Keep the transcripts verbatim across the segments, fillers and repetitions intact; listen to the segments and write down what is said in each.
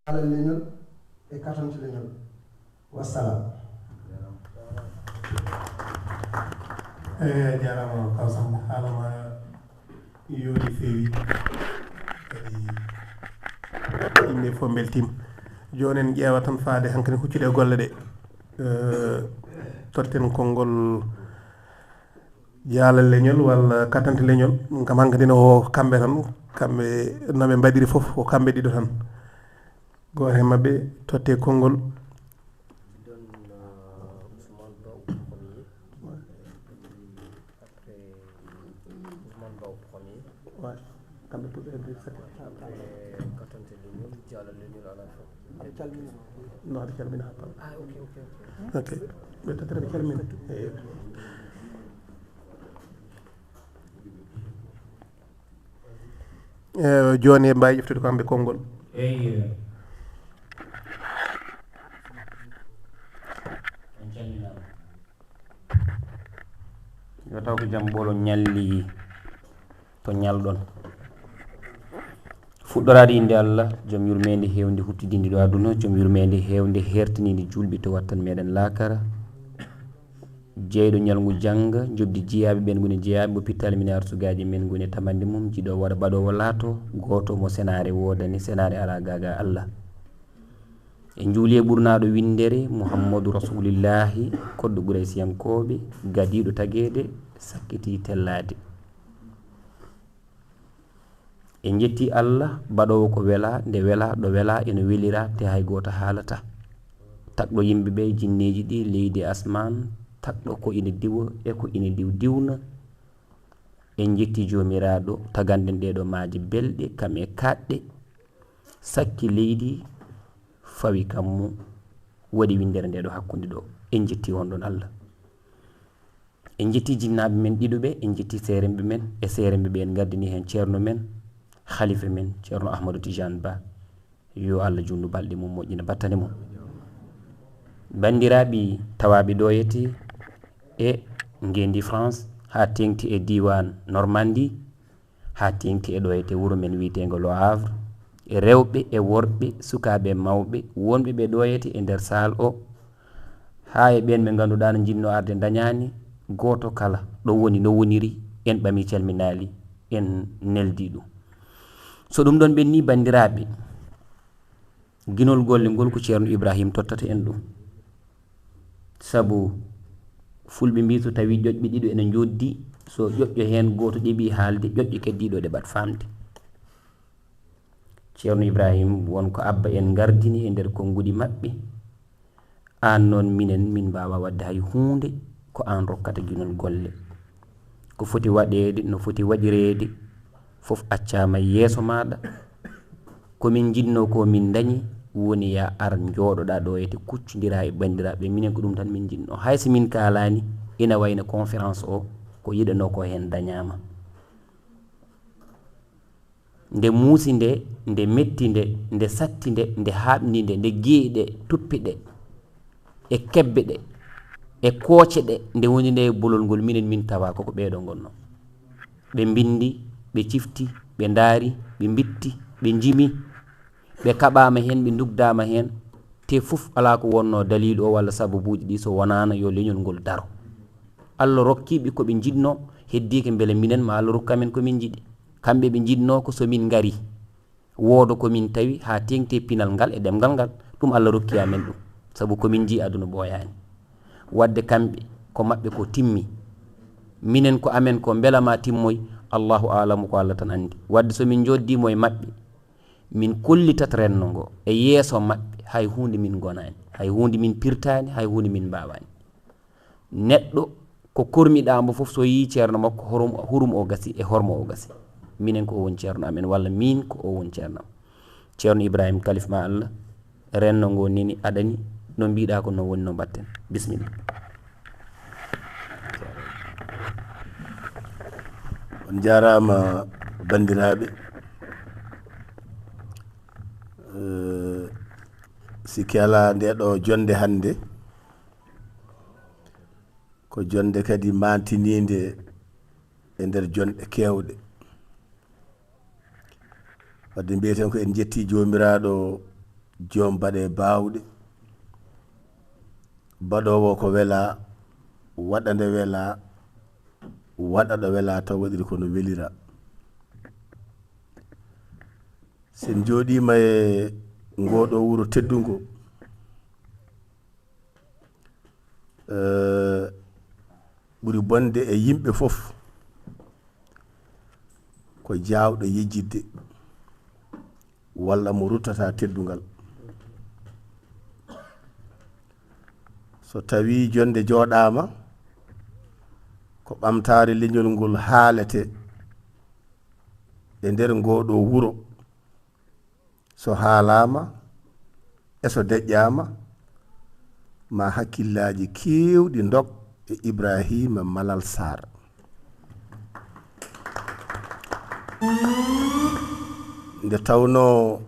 Jaalal leñol e katante leñol. Wassalam. Eyi, a jaaraama, Kaw Samba. Haala ma yooɗi, feewi. Kadi yimɓe fof mbeltiima. Jooni en ƴeewa tan faade hankadi huccude e golle ɗe. Eh, totten konngol jaalal leñol walla katante leñol. Ɗum kam hankadi no o kamɓe tan, kamɓe no ɓe mbaɗiri fof, ko kamɓe ɗiɗo tan. Gooto e maɓɓe totte konngol. Donne, euh, Ousmane Ba au premier. Après, Ousmane Ba au premier. Ouais. Kamɓe puɗɗo heɓde sept. Après, katante leñol, jaalal leñol à la fin. Aɗa calmina. Non, aɗa calmina haa pam. Ah, ok, ok, ok. Ok. Ɓe tattata ɓe calmina. Eyi. Eh, jooni en mbaawi ƴeftude ko kamɓe konngol. Eyi. On calminaama. Yo taw ko jam ɓolo ñalli to ñalɗon. Fuɗɗoraade innde Allah, jom yurmeende heewndi huttidindi ɗo aduna, jom yurmeende heewndi hertiniindi juulɓe to wattan meɗen laakara. Jeyɗo ñalngu jannga, njoɓdi jiyaaɓe ɓen ngoni jeyaaɓe mo pittaali min e arsugaaji men ngoni e tamande mum, jiɗo waɗa baɗoowo laato, gooto mo senaare woodani, senaare alaa gaaga Allah. En njuuli e ɓurnaaɗo winndere, Muhammadu Rasuulillaahi, koɗɗo Quraysiyankooɓe, gadiiɗo tageede, sakkitii tellaade. En njetti Allah, baɗoowo ko welaa, nde welaa, ɗo welaa, eno welira, te hay gooto haalataa. Tagɗo yimɓe ɓe, jinneeji ɗi, leydi e asmaan, tagɗo ko ina diwa e ko ina diw diwna. En njetti Joomiraaɗo, taganɗen ɗeeɗo maaje belɗe, kam e kaaɗɗe, sakki leydi, fawi kammu, waɗi winndere nde ɗo hakkunde ɗo. En njetti on ɗon Allah. En njetti jinnaaɓe men ɗiɗo ɓe, en njetti seeremɓe men e seeremɓe ɓe en ngardini heen ceerno men, halifa men, ceerno Ahmadou Tidiane Ba. Yo Allah juutnu balɗe mum, moƴƴina battane mum. Banndiraaɓe tawaaɓe ɗo yete e ngeenndi France, haa teeŋti e diiwaan Normandie, haa teeŋti e ɗo yete wuro men wiyeteengo Le Havre, e rewɓe e worɓe, sukaaɓe e mawɓe, wonɓe ɓe ɗo yete e nder saal o, haa e ɓeen ɓe ngannduɗaa no njiɗno arde ndañaani, gooto kala ɗo woni no woniri, en ɓamii calminaali, en neldii ɗum. So ɗum ɗon ɓenni, banndiraaɓe, ginol golle ngol ko Ceerno Ibrahim tottata en ɗum. Sabu fulɓe mbii so tawii ƴoƴɓe ɗiɗo ene njooddii, so ƴoƴƴo heen gooto ɗeɓii haalde, ƴoƴƴo keddiiɗo ɗeɓat faamde. Ceerno Ibrahim, won ko Abba en ngardini e nder konnguɗi maɓɓe. Aan noon, minen, min mbaawaa waɗde hay huunde, ko aan rokkata ginol golle. Ko foti waɗeede, no foti waɗireede, fof accaama yeeso maaɗa. Ko min njiɗnoo ko min ndañi, woni yaa ar njooɗoɗaa ɗo ete kuccondiraa e banndiraaɓe. Minen ko ɗum tan min njiɗnoo. Hay so min kaalaani, ina wayno conférence o, ko yiɗanoo ko heen dañaama. Nde muusi nde, nde metti nde, nde satti nde, nde haaɓni nde, nde geeyi ɗe, tuppi ɗe, e kebbe ɗe, e kooce ɗe, nde woni nde bolol ngol, minen min tawa koko ɓeeɗo ngonnoo. Ɓe mbinndi, ɓe cifti, ɓe ndaari, ɓe mbitti, ɓe njimi, ɓe kaɓaama heen, ɓe ndugdaama heen, te fof alaa ko wonnoo daliilu o walla sababuuji ɗi so wonaano yo leñol ngol daro. Allah rokkiiɓe ko ɓe njiɗnoo, heddiike mbele minen ma Allah rokku amen ko min njiɗi. Kamɓe ɓe njiɗnoo ko so min ngarii, wooda ko min tawi haa teeŋti e pinal ngal e ɗemngal ngal, ɗum Allah rokki amen ɗum, sabu ko min njii aduna ɓooyaani. Waɗde kamɓe ko maɓɓe ko timmi, minen ko amen ko mbela ma timmoy, Allahu aalamu, ko Allah tan anndi. Waɗde so min njooddii mo e maɓɓe, min kollitat renndo ngo e yeeso maɓɓe, hay huunde min ngonaani, hay huunde min pirtaani, hay huunde min mbaawaani. Neɗɗo ko kormiɗaa mbo fof, so yii ceerno makko, horum, hurum o gasi e hormo o gasi. Minen ko o woni ceerno amen, walla miin ko o woni ceerno am. Ceerno Ibrahim, kalif ma Allah, renndo ngo neni, aɗani, no mbiɗaa ko no woni, no mbaɗten. Bisimilla. On njaaraama, banndiraaɓe. Eh, sikke alaa, nde ɗo jonnde hannde ko jonnde kadi maantiniinde e nder jonɗe keewɗe. Wadde mbiyeten ko en njettii Joomiraaɗo Joom baɗe baawɗe, baɗoowo ko welaa, waɗa nde welaa, waɗa ɗo welaa, taw waɗiri ko no weliraa. Sen njooɗiima e ngoo ɗoo wuro teddungo, eh, ɓuri bonde e yimɓe fof ko jaawɗo yejjitde walla mo ruttata teddungal. So tawii jonnde jooɗaama, ko ɓamtaare leñol ngol haalete e nder ngoo ɗoo wuro. So haalaama e so deƴƴaama, ma hakkillaaji keewɗi ndog e Ibraahiima Malal Saar. Nde tawnoo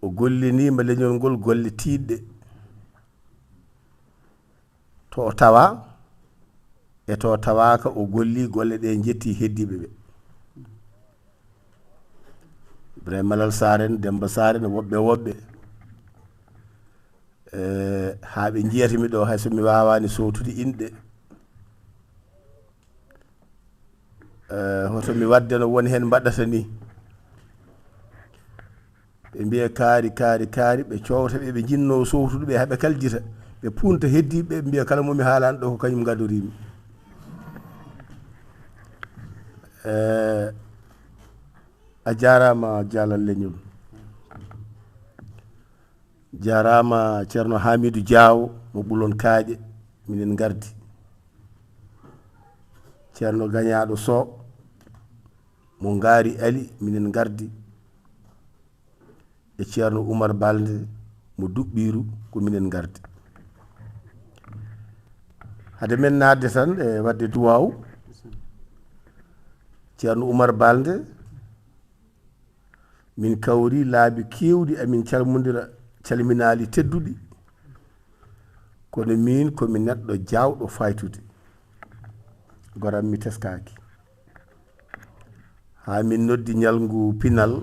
o golliniima leñol ngol golle tiiɗɗe, to o tawaa e to o tawaaka, o golli golle ɗe, njetti heddiiɓe ɓe. Ibrahima Malal Saar en, Demmba Saar en, woɓɓe woɓɓe. Eh, haa ɓe njiyata mi ɗo, hay so mi waawaani sowtude inɗe. Eh, hoto mi waɗde no won heen mbaɗata ni. Ɓe mbiya kaari, kaari, kaari, ɓe coowta ɓe, ɓe njinnoo sowtude ɓe, haa ɓe kaljita. Ɓe punta heddiiɓe, ɓe mbiya kala mo mi haalani ɗo ko kañum ngadoriimi. Eh, a jaaraama, Jaalal Leñol. Jaaraama Ceerno Haamiidu Jaawo mo Ɓulon Kaaƴe, minen ngardi. Ceerno Gañaaɗo Soh mo Ngaari Ali, minen ngardi. E Ceerno Umar Balde mo Duɓɓiiru, ko minen ngardi. Hade men naatde tan e waɗde duwaawu, Ceerno Umar Balde, min kawri laabi keewɗi, amin calmondira calminaali tedduɗi, kono miin ko mi neɗɗo jaawɗo faytude. Goram mi teskaaki. Haa min noddi ñalngu pinal,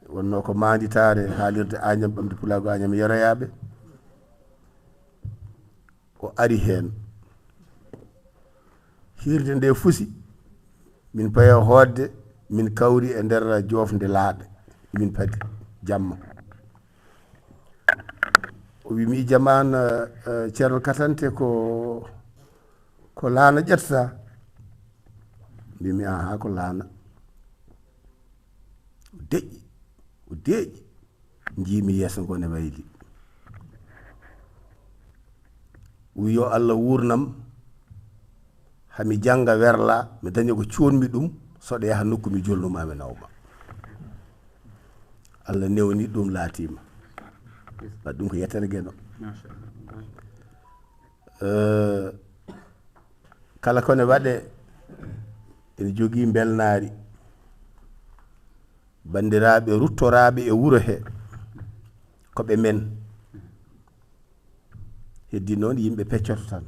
wonnoo ko maanditaare haalirde Añam, ɓamde Pulaagu Añam Yeroyaaɓe. O ari heen. Hiirde nde fusi, min paya hoodde, min kawri e nder joofnde laaɗe, min padi jamma. O wi mi, "Jamaan, eh, eh, Ceerno Katante ko, ko laana ƴettata?" Mbimi, "Aha, ko laana." O deƴƴi, o deeƴi. Njiimi yeeso ngo ne wayli. Wi, "Yo Allah wuurnam, hami jannga werla, mi daña ko coonmi ɗum, so ɗe yaha nokku mi jolnuma mi nawma." Allah newni ɗum laatiima. Waɗi ɗum ko yettere Geno. Eh, kala ko ne waɗe, ene jogii mbelnaari. Banndiraaɓe ruttoraaɓe e wuro he, ko ɓe men. Heddi noon yimɓe peccoto tan.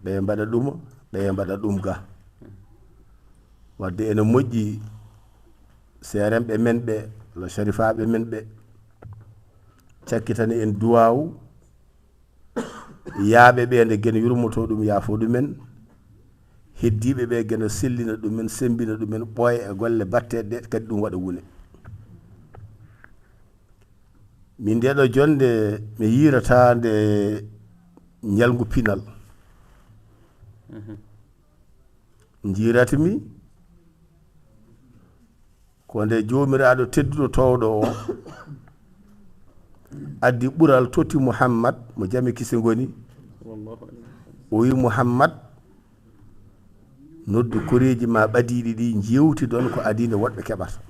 Ɓe mbaɗa ɗuma, ɓe mbaɗa ɗum ga. Wadde ene moƴƴi seeremɓe men ɓe, walla sharifaaɓe men ɓe, cakkitana en duwaawu, yaaɓe ɓe nde Geno yurmoto ɗum, yaafo ɗumen. Heddiiɓe ɓe Geno sellina ɗumen, semmbina ɗumen, ɓooya e golle batteɗe ɗe, kadi ɗum waɗa wune. Min nde ɗo jonde mi yiirata nde ñalngu pinal. Njiiratmi ko nde Joomiraaɗo tedduɗo toowɗo o addi ɓural, totti Muhammad mo jame kise ngoni. O wi, "Muhammad, noddu koreeji ma ɓadiiɗi ɗi, njeewtidon ko adii nde woɗɓe keɓata."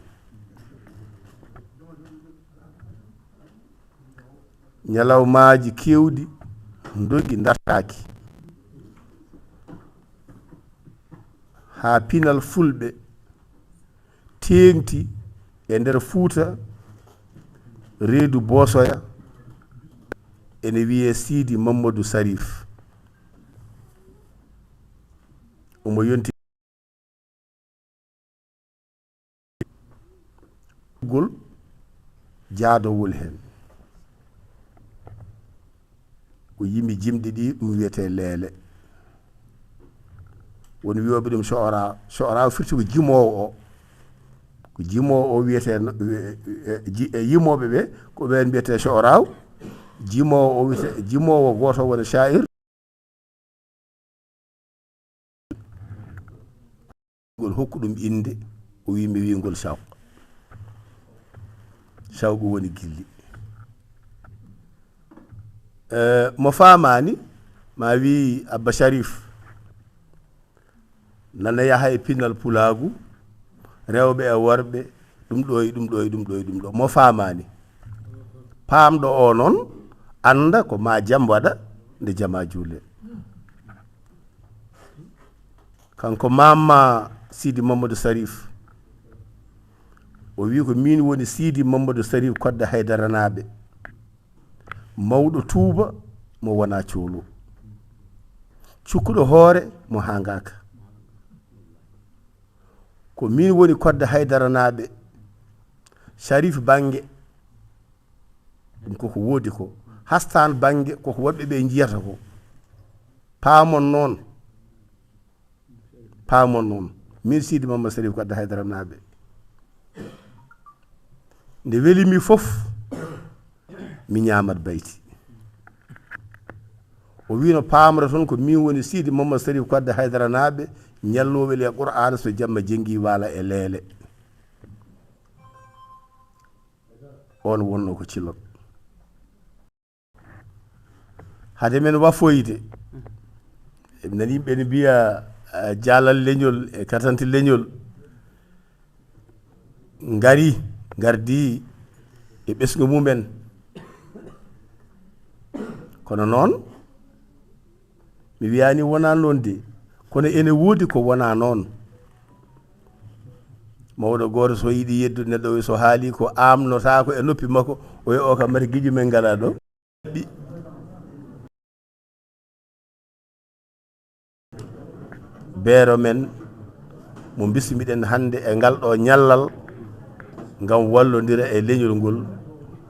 Ñalawmaaji keewɗi ndogi, dartaaki, haa pinal Fulɓe teeŋti e nder Fuuta, reedu Boosoya, ene wiyee Siidi Mammadu Sarif. Omo yonti. Gol jaadowol heen. Ko yimɓe jimɗi ɗi, ɗum wiyetee leele. Woni wiyooɓe ɗum coora. Coora o firti ko jimoowo o. Ko jimoowo o wiyetee no, e, e, e, ji-, e yimooɓe ɓe, ko ɓeen mbiyetee coora o. Jimoowo o wiyetee, jimoowo gooto woni sha'ir. Ngol hokku ɗum innde, o wi mi wi ngol sawq. Sawq woni gilli. Eh, mo faamaani, ma wi Abba Sharif. Nana yaha e pinal pulaagu, rewɓe e worɓe, ɗum ɗo e ɗum ɗo e ɗum ɗo e ɗum ɗo. Mo faamaani. Paamɗo o noon, annda ko ma jam waɗa, nde jama juule. Kanko Mama Sidi Mamadou Sarif, o wi ko min woni Sidi Mamadou Sarif Kodde Haydaranaaɓe. Mawɗo tuuba mo wona coolo. Cukkuɗo hoore mo hangaka. Ko min woni Kodde Haydaranaaɓe. Sharif Bange, ɗum koko woodi ko. Hastan Bange, koko woɗɓe ɓe njiyata ko. Paamon noon. Paamon noon. Min Sidi Mamadou Sarif Kodde Haydaranaaɓe. Nde weli mi fof, mi ñaamat bayti. O wino paamra toon ko min woni Sidi Mamadou Sarif Kodde Haydaranaaɓe, ñallooɓe le Qur'aana so jamma jenngi waala e leele. On wonno ko cilot. Hade men wafoyde, en nani yimɓe ne mbiya, ah, jaalal leñol e katante leñol ngari, ngardi e ɓesngu mumen. Kono noon, mi wiyani wona noon de, kono ene woodi ko wona noon. Mawɗo gooto so yiɗi yeddude neɗɗo, o so haali ko amnotaako e noppi makko, o wiya o kam mata giƴu men ngala ɗo. Ɓi-, beero men mo bismiɗen hannde e ngal ɗo ñallal ngam wallondira e leñol ngol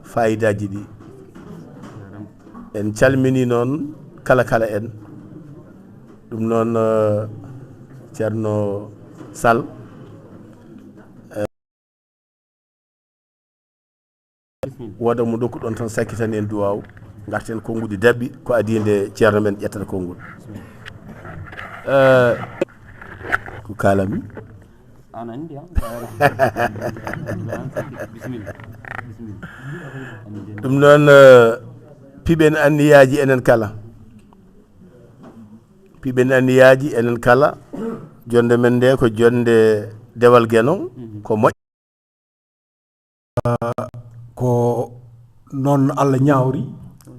faayidaaji ɗi. En calmini noon kala kala en. Ɗum noon, eh, Ceerno Sall. Wooda mo dokkuɗon tan sakkitani en duwaaw. Ngarten konnguɗi daɓɓi ko adii nde ceerno men ƴettata konngol. Eh, ko kaalami. An anndi, ah. Bismillah. Bismillah. Ɗum noon, eh, piɓen anniyaaji enen kala. Piɓen anniyaaji enen kala. Jonnde men nde ko jonnde Dewal Geno. Ko moƴƴo. Ko noon Allah ñaawri,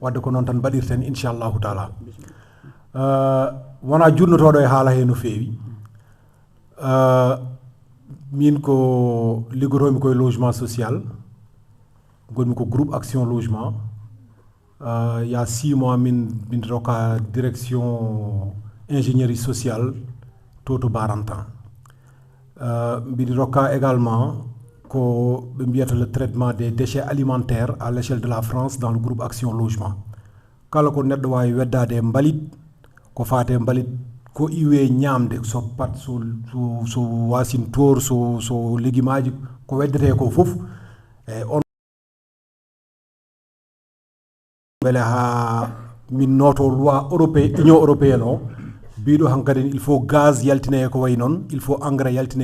wadde ko noon tan mbaɗirten, inchallahu taala. Eh, wona junnotooɗo e haala he no feewi. Eh, min ko liggotoomi koye logement social, ngonmi ko groupe action logement. Euh, il y a six mois, min, min rokka direction ingénierie sociale to, to Barantan. Euh, min rokka également ko ɓe mbiyata le traitement des déchets alimentaires à l'échelle de la France dans le groupe Action Logement. Kala ko neɗɗo waawi weddaade e mbalit, ko faati e mbalit, ko iwi e ñaamde, so pat, so, so, so wasintoor, so, so legimaaji, ko weddetee ko fof. E on Mbele haa min nooto loi européen, Union européenne o, mbiɗo hankadi il faut gaz yaltine e ko wayi noon, il faut engrais yaltine.